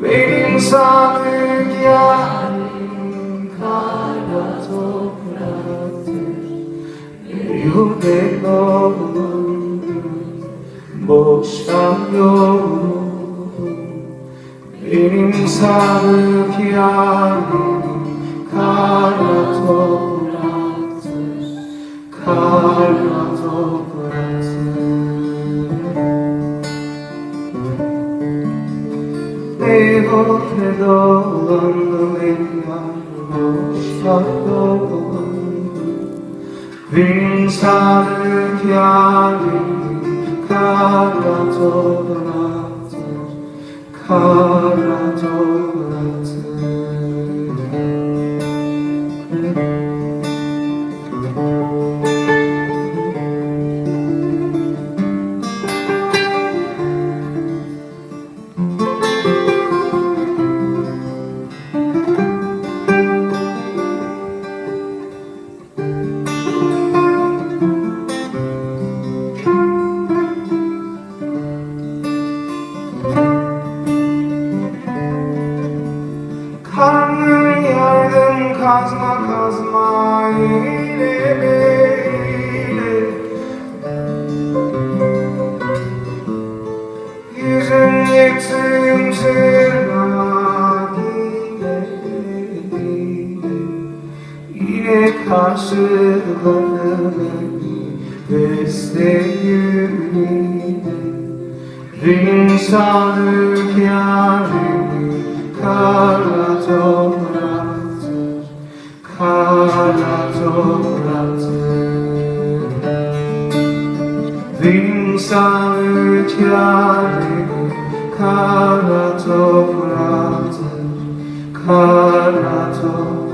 Benim sadık yarim kara topraktır. Beyhude dolandım, boştan yoruldum. Benim sadık yarim kara topraktır, kara topraktır. Beyhude dolandım ey yar, boşta dolandım. Benim sadık yarim kara topraktır, kara topraktır. Karnım yardım kazma kazma ile ile. Yüzüm yıktım tırnak ile ile. Yine karşıladı beni desteğiyle. Benim sadık yarim kara topraktır, kara topraktır. Benim sadık yarim kara topraktır, kara topraktır.